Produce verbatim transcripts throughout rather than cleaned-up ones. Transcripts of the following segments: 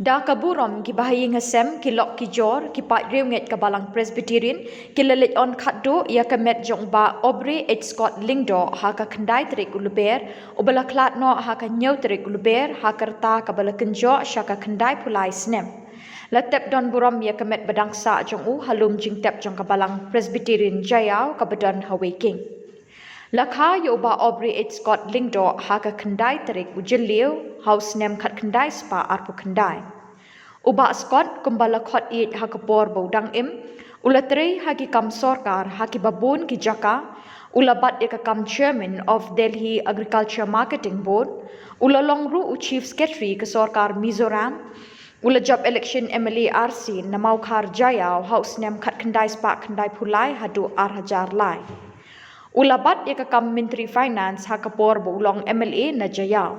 Da ka burom ki bahaïing hasem, ki lok ki jor, ki paid riewngeit ka Balang Presbyterian ki la leit on khatduh ïa ka met jong u Bah Aubrey H Scott Lyngdoh ha ka khyndai tarik u Lber, uba la khlad noh ha ka hynñiew tarik u Lber, ha ka rta kaba la kynjoh sha ka khyndai phew lai snem. La tep don burom ïa ka met ba dang sah jong u ha lum jingtep jong ka Balang Presbyterian Jaiaw kaba don ha Weiking. La kha ïa u Bah Aubrey H Scott Lyngdoh ha ka khyndai tarik u Jylliew ha u snem khatkhyndai spah arphew khyndai. U Bah Scott, kumba la khot ïeit ha ka por ba u dang im, u la trei ha ki kam sorkar ha kiba bun ki jaka. U la bat ïa ka kam Chairman of Delhi Agriculture Marketing Board. U la long ruh u Chief Secretary ka sorkar Mizoram. U la jop election M L A R C na Mawkhar Jaiaw ha u snem khatkhyndai spah khyndai phew lai haduh ar hajar lai. U la bat ïa ka kam Myntri Finance ha ka por ba u long M L A na Jaiaw.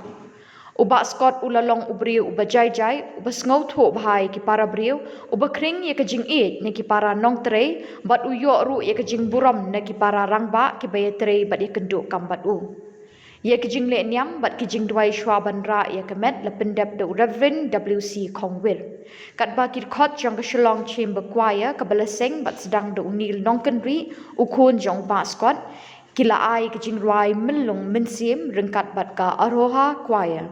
U Bah Scott u la long u briew uba jai jai, uba sngewthuh bha ïa ki para briew, uba khring ïa ka jingïeit na ki para nongtrei, bad u ïoh ruh ïa ka jingburom na ki para rangbah kiba ïatrei bad ïakynduh kam bad u. Ïa ki jingleh niam bad ki jingduwai shuwa ban rah ïa ka met la pyndep da u Reverend W C Khongwir. Katba ki dkhot jong ka Shillong Chamber Choir kaba la seng bad sdang da u Neil Nongkynrih, u khun jong u Bah Scott, ki la ai ka jingrwai Myllung Mynsiem ryngkat bad ka Aroha Choir.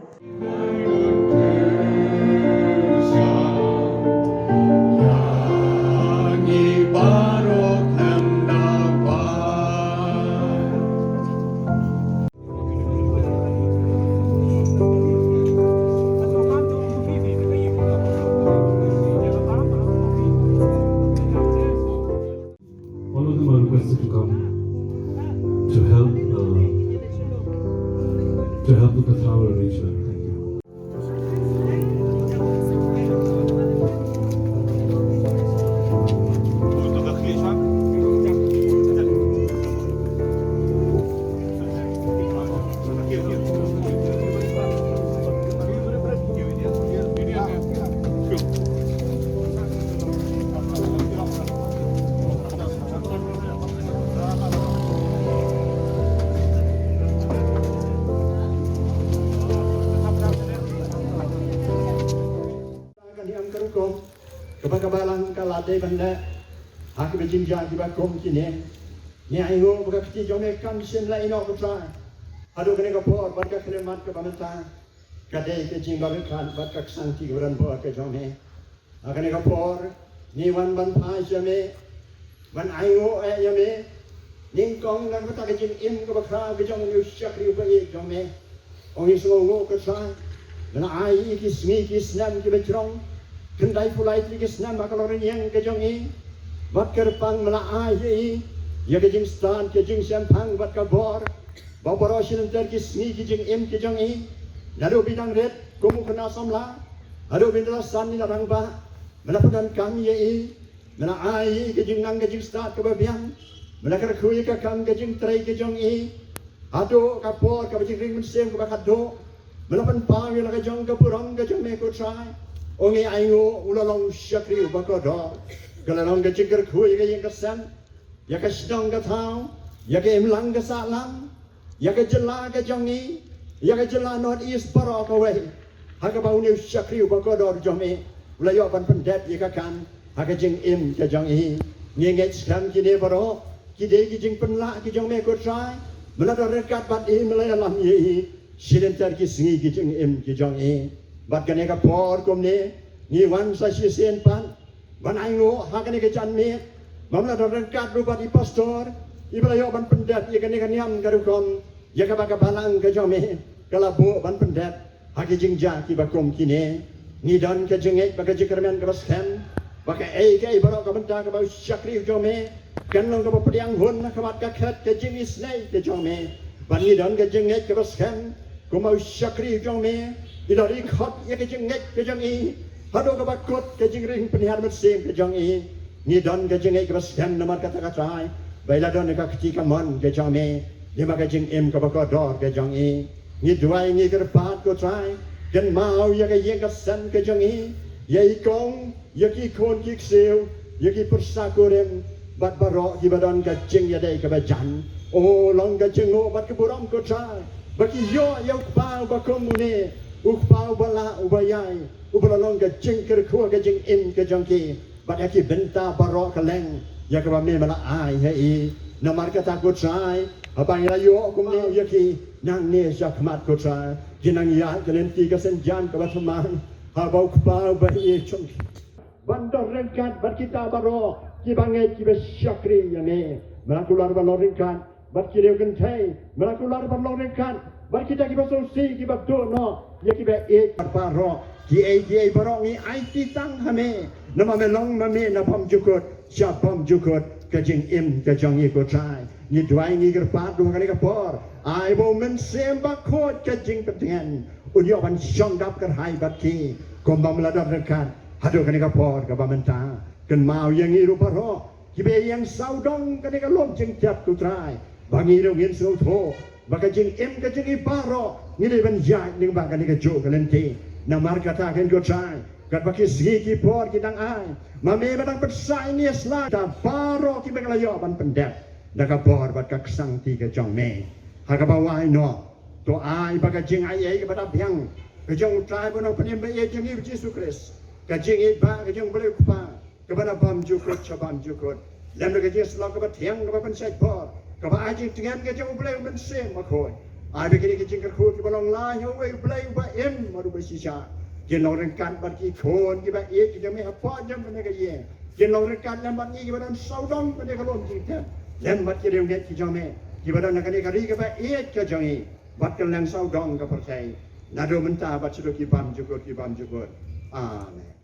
All of them are requested to come to help, uh, to help with the flower arrangement. Thank you. Ka niam ka rukom kaba ka Balang ka la dei ban leh ha kiba jingjia kiba kum kine. Ngi ainguh ba ka kti jong me kam shym la ïehnoh, ko Trai. Haduh kane ka por bad ka khyllipmat kaba mynta ka dei ka jingbaryngkat bad ka ksangti kaba don bor ka jong me. Ha kane ka por ngi wan ban phai sha me, ban ainguh ïa me nyngkong na kata ka jingim kaba khraw ka jong une u shakri uba ïeit jong me. Ong, ngi sngewnguh, ko Trai, me la ai ïa ki sngi ki snem kiba jrong, khyndai phew lai tylli ki snem ha ka longrynieng ka jong i. Bad kyrpang me la ai ïa i ïa ka jingstad, ka jingshemphang bad ka bor, ba baroh shi lynter ki sngi ki jingim ki jong i, naduh ba i dang rit kum u khynnah samla haduh ba i la san, i la rangbah, me la pyndonkam ïa i. Me la ai ïa i ka jingnang ka jingstad kaba biang. Me la kyrkhu ïa ka kam ka jingtrei ka jong i haduh ka por kaba jingring mynsiem kaba khatduh. Me la pynpaw ïa la ka jong ka burom ka jong me, ko Trai. Ong, ngi ainguh, u la long u shakri uba kordor. Ka la long ka jingkyrkhu ïa ka ïing ka sem, ïa ka shnong ka thaw, ïa ka imlang ka sahlang, ïa ka jylla ka jong i, ïa ka jylla North East baroh kawei, ha kaba une u shakri uba kordor jong me u la ïoh ban pyndep ïa ka kam ha ka jingim ka jong i. Ngi ngeit skhem kine baroh ki dei ki jingpynlah ki jong me, ko Trai. Me la don ryngkat bad i, me la ïalam ïa i shi lynter ki sngi ki jingim ki jong i. Bad kane ka por kumne ngi wan sa shisien pat ban ainguh ha kane ka janmiet, ba me la don ryngkat ruh bad i pastor iba la ïoh ban pyndep ïa kane ka niam ka rukom ïa kaba ka Balang ka jong me ka la buh ban pyndep ha ki jingjia kiba kum kine. Ngi don ka jingngeit ba ka jingkyrmen kaba skhem, ba kaei kaei baroh ka bynta kaba u shakri u jong me kan long kaba pdiang hun ha khmat ka khet ka jingisynei ka jong me. Bad ngi don ka jingngeit kaba skhem, kumba u shakri u jong me i la ri khot ïa ka jingngeit ka jong i haduh kaba kut ka jingring pynhiar mynsiem ka jong i. Ngi don ka jingngeit kaba skhem namar kata, ko Trai, ba i la don ka kti kamon ka jong me lem bad ka jingim kaba kordor ka jong i. Ngi duwai, ngi kyrpad, ko Trai, kynmaw ïa ka ïing ka sem ka jong i, ïa i kong, ïa ki khun ki ksiew, ïa ki pyrsa kurim bad baroh kiba don ka jingïadei kaba jan. O, long ka jingnguh bad ka burom, ko Trai, ba ki ïoh ïa u kpa uba kum une, U Kpa uba lah, uba ïai, uba la long ka jingkyrkhu, ka jingim ka jong ki. Bad ïa ki bynta baroh ka leng ïa kaba me me la ai ha i. Namar kata ko Trai, haba ngi la ïoh kumne ïa ki, nangne sha khmat ko Trai, ki nang ïaid ka lynti ka synjan kaba thymmai, haba u Kpa uba ïeit jong ki ban don ryngkat bad kita baroh kiba ngeit kiba shakri ïa me. Me la kular ban long ryngkat bad ki riew kynthei, me la kular ban long ryngkat bad kita kiba sngewsih, kiba duh noh ïa kiba ïeit. Bad baroh kiei kiei baroh ngi aiti tang ha me, namar me long ma me na bymjukut sha bymjukut ka jingim ka jong ngi ko Trai. Ngi duwai, ngi kyrpad ruh ha kane ka por, ai ba u Mynsiem Bakhuid ka jingpyntngen un ïoh ban shong dap kyrhai bad ki, kumba me la don ryngkat haduh kane ka por kaba mynta. Kynmaw ïa ngi ruh baroh kiba ïeng sawdong kane ka lum jingtep ko Trai, ba ngi ruh ngin sngewthuh ba ka jingim ka jong ngi baroh ngi dei ban ïaid lyngba kane kajuh ka lynti. Namar kata kein ko Trai, katba ki sngi ki por ki dang ai, ma me me dang pynshai ïa ngi sla, kita baroh kiba ngi la ïoh ban pyndep da ka bor bad ka ksangti ka jong me. Ha kaba wai noh, to ai ba ka jingaiei kaba da biang ka jong u Trai bad u Nongpynim ba ïeit jong ngi u Jisu Khrist, ka jingïeit ba ka jong u Blei u Kpa, kaba na bymjukut sha bymjukut, lem da ka jingïasyllok kaba thiang kaba pynshait bor, kaba ai jingtngen ka jong u Blei u Mynsiem Bakhuid, ai ba kine ki jingkyrkhu kiba long lai ha uwei u Blei uba im bad uba shisha, kin long ryngkat bad ki khun kiba ïeit ki jong me hapoh jong kane ka ïing. Kin long ryngkat lem bad ngi kiba don sawdong kane ka lum jingtep, lem bad ki riewngeit ki jong me kiba don ha kane ka ri kaba ïeit ka jong ngi, bad kylleng sawdong ka pyrthei, naduh mynta bad shaduh ki bymjukut ki bymjukut. Amen.